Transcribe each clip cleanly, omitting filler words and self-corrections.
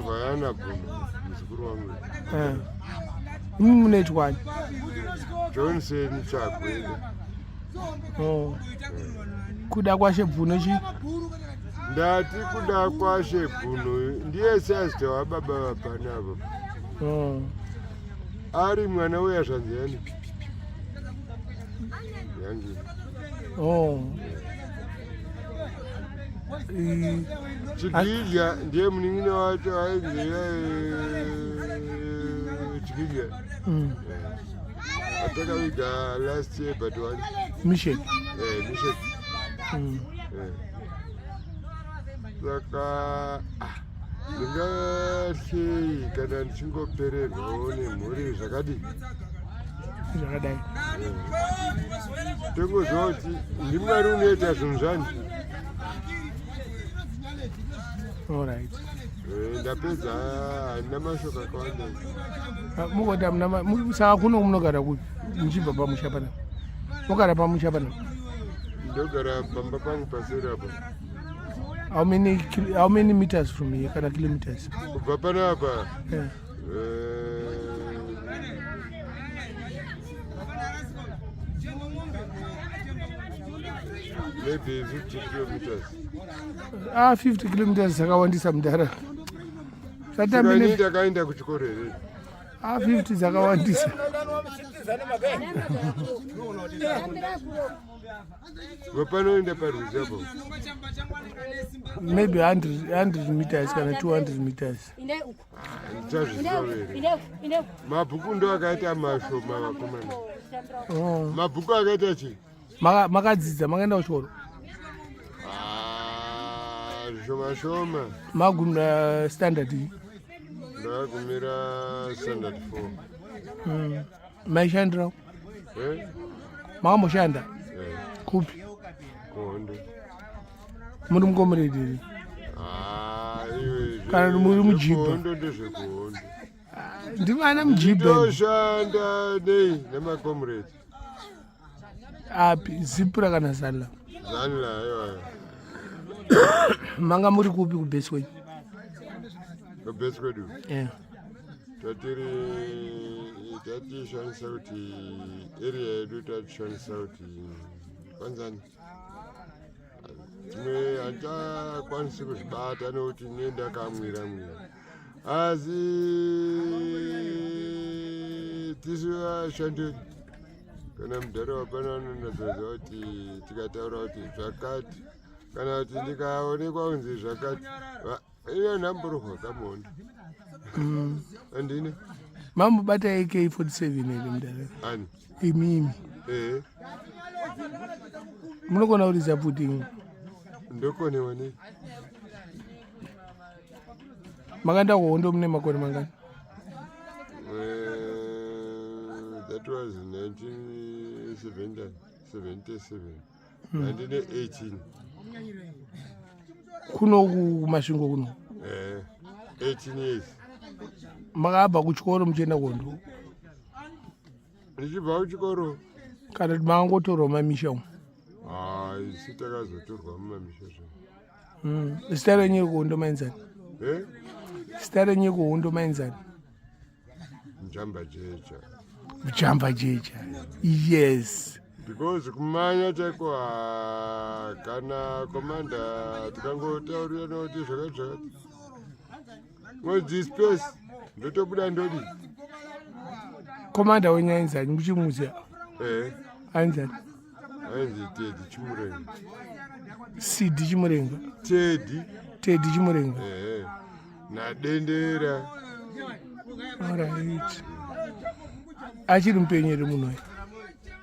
Vhayana Bhunu, muzukuru wangu. Eh. Imi munoitwani? Johnson Chagwele. Oh. Kuda kwashe Bhunu chi? Ndati kuda kwashe Bhunu ndiye sazita wababa vapanavo. Oh. Ari mwana uya zvanzi yani? Yangi. Oh. Chigidya ndiye munin'ina wacho ainzi Chigidya. Atakaviga last year but one. Mishek. Eh, Mishek. Eh. Saka ah, ndingatyei kana ndichingopererwawo nemhuri zvakadii? Zvakadai. Tongoziva kuti ndiMwari unoita zvinhu zvani. Alright. Eh, ndapedza handina mashoko akawanda. Ah, mukoti hamuna saka kuno munogara kupi muchibva pamusha pana? Mogara pamusha pana? Ndogara pamba pangu paseri apa. How many meters from here kana kilometers? Kubva panapa? Yeah. Maybe 50 kilometers. Ah, 50 kilometers dzakawandisa mudhara. Satambine ndakaenda kuchikoro here? Ah, 50 dzakawandisa. Vapanoenda parwizi apo. Maybe 100, 100 meters kana 200 meters. Ndichazviziva here? Mabhuku ndo akaita mashoma vakomana. Oh. Mabhuku akaita chii? Makadzidza makaenda kuchikoro? Ah, zvishoma shoma. Magumira standard iyi? Ndakagumira standard 4. Maishandira? Eh? Makamboshanda? Eh. Kupi? Kuhondo. Muri mukomuredhi here? Ah, iwe. Kana muri mujibha? Kuhondo ndezvekuhondo. Ndivana mujibha. Ndoshanda nei nemakomuredhi? Api Zipra kana Zanla? Zanla aiwa. Manga muri kupi kubase kwenyu? Kubase kwedu? Yeah. Tatiri tatishandisa kuti area yedu tatishandisa kuti kwanzani dzimwe handichakwanisi kuzvibata nekuti ne ndakamwira mwira asi tisu vashandi kana mudhara wapano anonatsoziva kuti tikataura kuti zvakati kana kuti ndikaonekwa kunzi zvakati iyo nhamburwa kamuhondo. Andine Mambobata AK47 here mudhara? Ani? Imimi. Ehe. Munogona kuridza pfuti imwe? Ndokonewa nei? Makaenda kuhondo mune makore mangani? That was 1977, 1918. Kuno kuMasvingo kuno? Eh, 18 years. Makabva kuchikoro muchienda kuhondo? Ndichibva kuchikoro. Kana kuti makangotorwa mumamisha umu? Ah, isu takazotorwa mumamisha zvo. Zita renyu rekuhondo mainzani? Eh? Zita renyu rekuhondo mainzani? Njamba Jecha. Jamba Jecha. Yes. Because kumanya chaiko ah, kana komanda tikangotaurirana kuti zvakati zvakati ngodzi space ndotobuda ndodi. Komanda wenyu ainzani muchimuziva? Eh. Ainzani? Ainzi Teddy Chimurenga. Sidi Chimurenga. Teddy. Teddy Chimurenga. Eh. Nadendera. Alright. Achiri mupenyu here munhu uyu?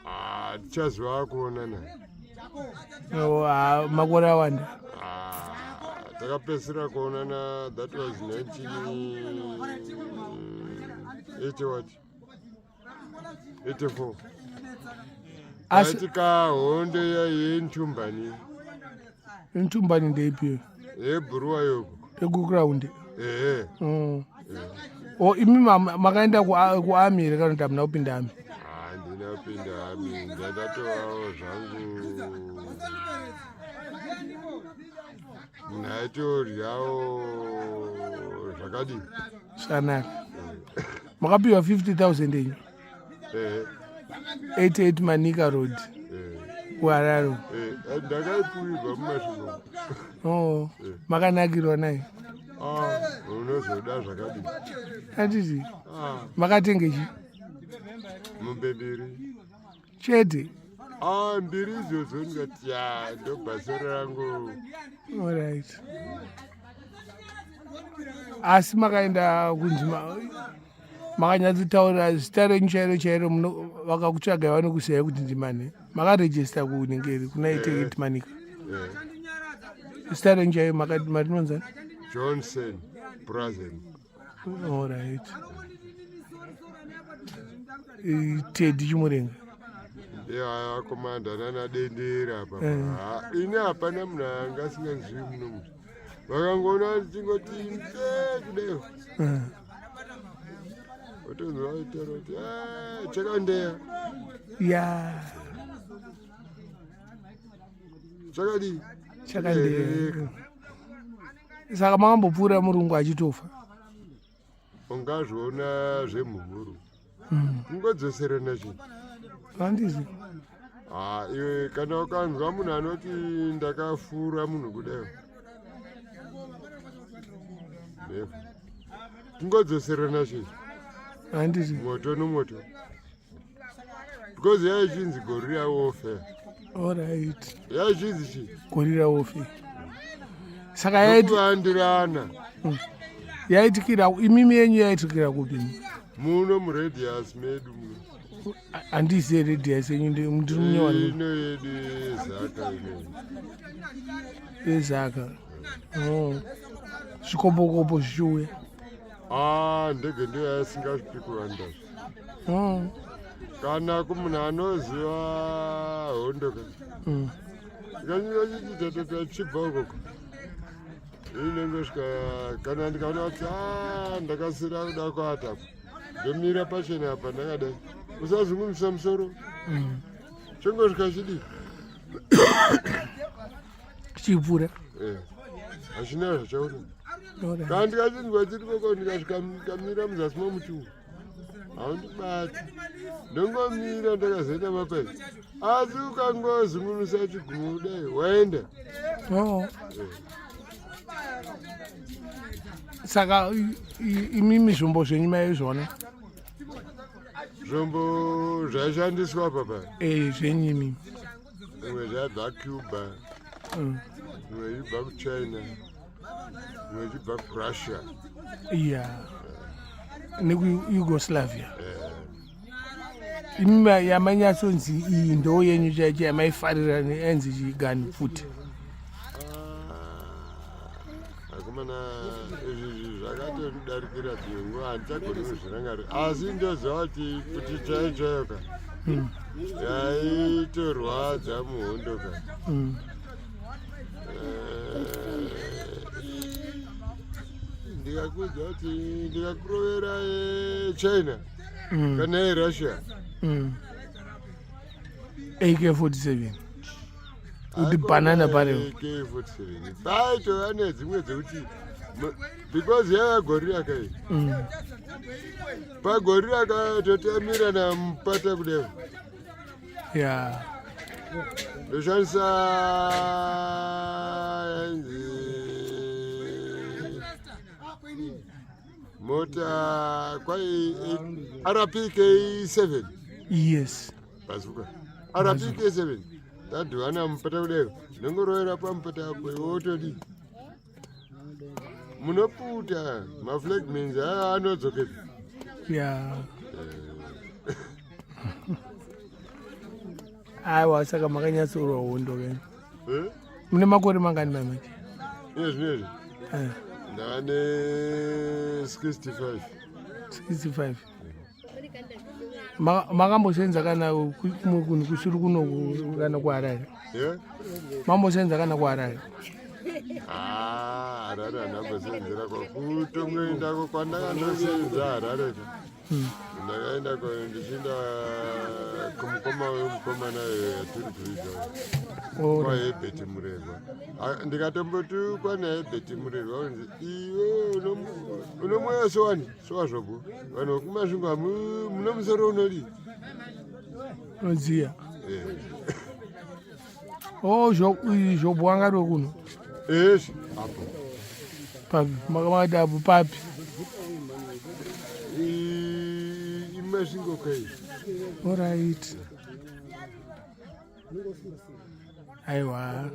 Ah, tichaziva kuonana. Oh, ah, makore awanda. Ah, takapedzisira kuonana that was 1980 what? 84. Asi Aitika hondo yentumbani. Ntumbani ndeipi? Yebhuruwa yoko. Yekuground. Ehe. O imi makaenda kuarmy here kana kuti hamuna kupinda army? Handina kupinda army, ndandatovawo zvangu munhu aitoryawo. Zvakadii? Zvakanaka. Makapiwa 50,000 yenyu. 88 Manica Road. KuHarare. Ndakaipuwirwa mumasvingo. Oh, makanakirwa naye. Ah, unozoda zvakadii? Handiti. Makatenge chi? Mombe mbiri. Chete. Ah, mbiri idzodzo ndikati ya ndobhasero rangu. Alright. Asi makaenda kunzi makanyatsotaura zita renyu chairo chairo, vakakutsvagai vanokusiyai kuti ndimane makarejista kunengeri kuna 88 Manica. Zita renyu chairo marinonzani? Johnson Brazen. Alright. Teddy Chimurenga. Ya, komanda nana Dendera apa. Ini hapana munhu anga asinganzwi muno muno. Vakangoona ndichingoti mpe kudai. Otonzwa vachitaura kuti "Ah, chakandeya." Chakadii? Chakandeya. Saka makambopfuura murungu achitofa? Ungazviona zvemhumhuru. Kungodzoserana chinhu. Handizi. Ah, iwe kana ukanzwa munhu anoti ndakafura munhu kudai. Never. Kungodzoserana chinhu. Handizi. Moto nomoto. Because yaichinzi guerrilla warfare. Yaichinzi chii? Guerrilla warfare. Saka yaiti Nokuvandirana. Yaitikira imimi yenyu yaitikira kupi? Muno muradius medu muno. Handiziye radius yenyu, ndiri munyowani. Ino yedu yezaka ino. Yezaka. Oh. Zvikopokopo zvichiuya. Ah, ndege ndiyo yaisingazvipi kuwanda. Kana kumunhu anoziva hondo ka. Ikanyika chichitatata chibva ukoko. Inongosvika kana ndikaona kuti "Ah, ndakasira kuda kuata, ndomira pachena apa ndakadai. Usazungumisa musoro. Chongosvika chidii? Chichipfuura. Hachina zvachaona. Kana ndikachinzwa chiri koko, ndikasvika ndikamira muzasi momuti umu, haundibati. Ndongomira ndakazoita mapai. Asi ukangozungunusa chigumo kudai, waenda. Oh. Saka imimi zvombo zvenyu maizviona? Zvombo zvaishandiswa papa? Zvenyu imimi. Imwe zvaibva Cuba, imwe ichibva kuChina, imwe ichibva kuRussia. Ya, nekuYugoslavia. Imimi yamanyatsonzi iyi ndo yenyu chaicho yamaifarira yainzi chigani futi? Akomana, izvi zvakatodarikira dzimwe nguva, handichagoni kuzvirangarira, asi ndoziva kuti kuti chaiyo chaiyo ka yaitorwadza muhondo ka. Ndikakuudza kuti ndikakurovera yeChina kana yeRussia. AK-47 kuti banana barrel. AK-47 paitova nedzimwe dzekuti because yaiva guerrilla kai. Paguerrilla ka totamira namupata kudai. Ndoshandisa yainzi mota kwai RPK 7. Bazooka RPK 7 tadhivana mupata kudai, ndongorovera pamupata apo, iwe wotodii? Munoputa mafragments aya anodzokepi? Ya, aiwa, saka makanyatsorwa hondo ke. Eh? Mune makore mangani mamachi? Iye zvinezvi ndane 65. 65. Makambosenza kana kumwe kunhu kusiri kunoku, kana kuHarare? Yeah? Mambosenza kana kuHarare? Ah, Harare handambosenzera kwakutongoendako kwandakanosenza Harare ka. Ndakaenda ko ndichienda kumukoma wemukomana yatiri kuviga kwaHebert Murerwa. Ah, ndikatombotukwa naHebert Murerwa unzi iwe une mwoyo sowani sowazvobo vanhu vekuMasvingo mune musoro unodii unodziya. Oh, zvobo wanga ari wekuno. Yes, apo. Papi, makati apo papi? IMasvingo kai. Alright. Aiwa.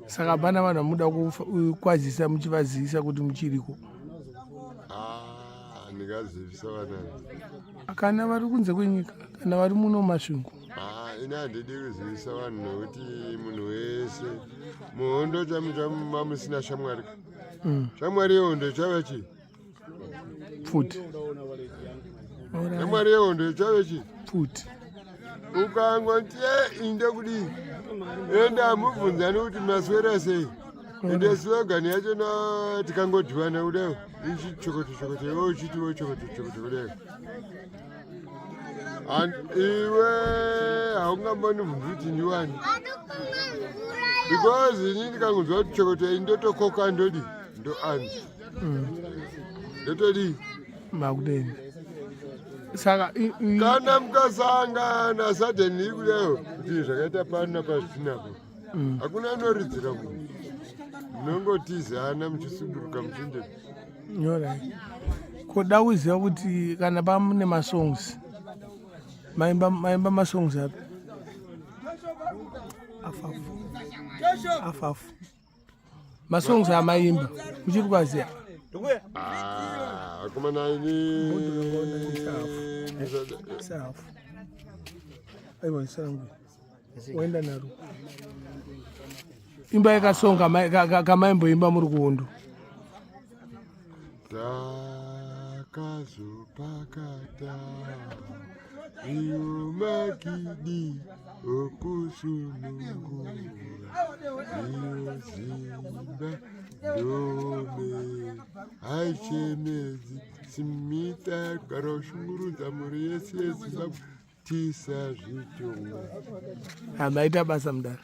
Saka hapana vanhu vamuda kukwazisa muchivazivisa kuti muchiriko? Ah, ndingazivisa vanani? Kana vari kunze kwenyika, kana vari muno Masvingo. Ah, ini handidi kuzivisa vanhu nokuti munhu wese muhondo chamumusina shamwari. Shamwari yehondo chave chii? Pfuti. Shamwari yehondo chave chii? Pfuti. Ukangoti inde kudii, ende hamubvunzani kuti maswera sei, ende slogan yacho na tikangodhivana kudai ichi chokoto chokoto, iwe uchitiwo chokoto chokoto kudai, iwe haungambonibvunzi kuti ndiwani, because ini ndikangonzwa kuti chokoto ini ndotokoka, ndodi ndoanzi ndotodii. Makudeni. Saka kana mukasangana suddenly kudayo kuti zvakaita pano napazvitinapo, hakuna anoridzira munhu, munongotizana muchisuduruka muchinde. Alright. Koda kuziva kuti kana pamune masongs maimba, maimba masongs api? Afafu afafu, masongs amaimba muchiri kuaziva? Ah, akomana, ini Safu. Aiwa, sangu waenda naro, imba yakasong kamaimboimba muri kuhondo. Takazopakata iyo makidi okusunungura iyo Zimba ndome haichemedzi simita kugara ushungurudza mhuri yese yeZimbabwe tisazvitonga. Hamaita basa mudara.